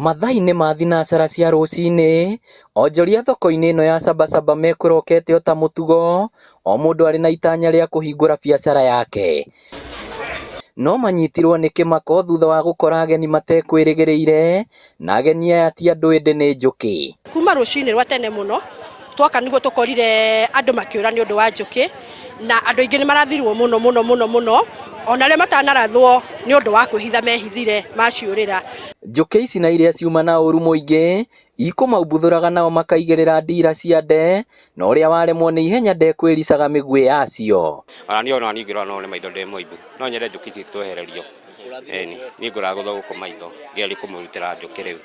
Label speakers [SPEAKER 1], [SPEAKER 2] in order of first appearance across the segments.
[SPEAKER 1] Mathaa-inĩ ma thinacara cia rũcinĩ, onjoria thoko-inĩ ĩno ya Sabasaba mekũrokete o ta mũtugo, o mũndũ arĩ na itanya rĩa kũhingũra biacara yake. No manyitirwo nĩ kĩmako thutha wa gũkora ageni matekwĩrĩgĩrĩire, na ageni aya ti andũ ĩndĩ nĩ njũkĩ.
[SPEAKER 2] Kuma rũcinĩ rwa tene mũno twoka nĩguo tũkorire andũ makĩũra nĩ ũndũ wa njũkĩ na andũ aingĩ nĩ marathirwo mũno mũno mũno mũno ona arĩa matanarathwo nĩ ũndũ wa kwĩhitha mehithire maciũrĩra.
[SPEAKER 1] Njũkĩ ici na iria ciuma na ũru mũingĩ ikũmaumbuthũraga nao makaigĩrĩra ndira cia nde na ũrĩa waremwo nĩ ihenya ndekwĩricaga mĩguĩ yacio.
[SPEAKER 3] Ona niĩ ona niĩ ngĩrora no nĩ maitho ndĩ mũimbu. No nyende njũkĩ ici twehererio. Ĩni, niĩ ngũragũthwo gũkũ maitho ngĩgeria kũmũrutĩra njũkĩ rĩu.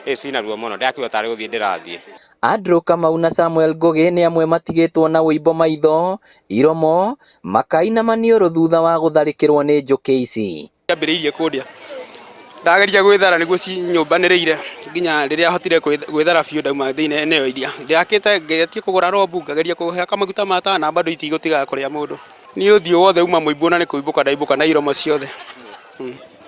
[SPEAKER 3] Ĩ ciĩna ruo mũno, ndĩrakiuga tarĩ gũthiĩ ndĩrathiĩ.
[SPEAKER 1] Andrew Kamau na Samuel Ngũgĩ nĩ amwe matigĩtwo na ũimbo maitho, iromo, makai na maniũrũ thutha wa gũtharĩkĩrwo nĩ njũkĩ ici.
[SPEAKER 4] Ciambĩrĩirie kũndĩa ndageria gwĩthara nĩguo cinyũmbanĩrĩire nginya rĩrĩa hotire gwĩthara biũ ndauma thĩinĩ eneo iria ndĩrakĩte ngeretie kũgũra robu ngageria kũhaka maguta ma tawa na bado itigũtigaga kũrĩa mũndũ. Niĩ ũthiũ wothe uma mũimbu na nĩ kũimbũka ndaimbũka na iromo ciothe.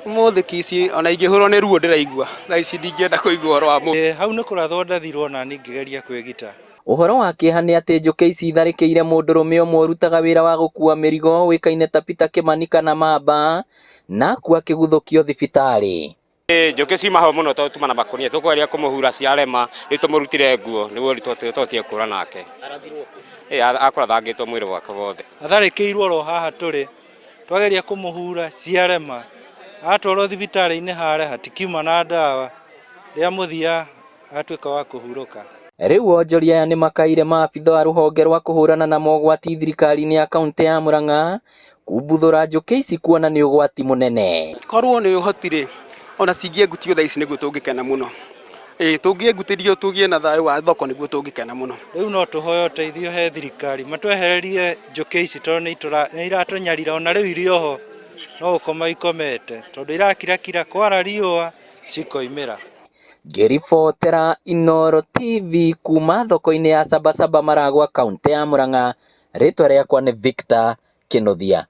[SPEAKER 4] Ũmũthĩ kici ona ingĩhũrwo nĩ ruo ndĩraigua thaa ici ndingĩenda kũigua ũhoro wa mũndũ.
[SPEAKER 5] Hau nĩ kũrathwo ndathirwo na niĩ ngĩgeria kwĩgita.
[SPEAKER 1] Ũhoro wa kĩeha nĩ atĩ njũkĩ ici itharĩkĩire mũndũrũme ũmwe ũrutaga wĩra wa gũkua mĩrigo ũĩkaine ta Peter Kĩmani kana Mamba na akua akĩguthũkio thibitarĩ.
[SPEAKER 3] Njũkĩ ciuma hau mũno tondũ tuma na makũnia tũkũgeria kũmũhura ciarema rĩu tũmũrutire nguo nĩguo tũhotire kũra nake. Akũrathangĩtwo mwĩrĩ wake wothe.
[SPEAKER 5] Atharĩkĩirwo oro haha tũrĩ twageria kũmũhura ciarema atwarwo thibitarĩ-inĩ harĩa hatikiuma na ndawa rĩa mũthia atuĩka wa kũhurũka.
[SPEAKER 1] Rĩu onjoria aya nĩmakaire maabitha a rũhonge rwa kũhũrana na mogwati thirikari-inĩ ya kauntĩ ya Murang'a kumbuthũra njũkĩ ici kuona nĩ ũgwati mũnene.
[SPEAKER 4] Korwo nĩ ũhoti rĩ, ona cingĩengutio thaa ici nĩguo tũngĩkena mũno. Ĩĩ tũngĩengutĩrio tũgĩe na thayũ wa thoko nĩguo tũngĩkena mũno.
[SPEAKER 5] Rĩu no tũhoe ũteithio he thirikari matwehererie njũkĩ ici tondũ nĩ iratũnyarira ona rĩu irĩ oho no gũkoma ikomete tondũ irakirakira kwara riũa cikoimĩra.
[SPEAKER 1] Ngĩribotera Inooro TV kuma thoko-inĩ ya Sabasaba Maragwa kauntĩ ya Murang'a, rĩtwa rĩakwa nĩ Victor Kĩnuthia.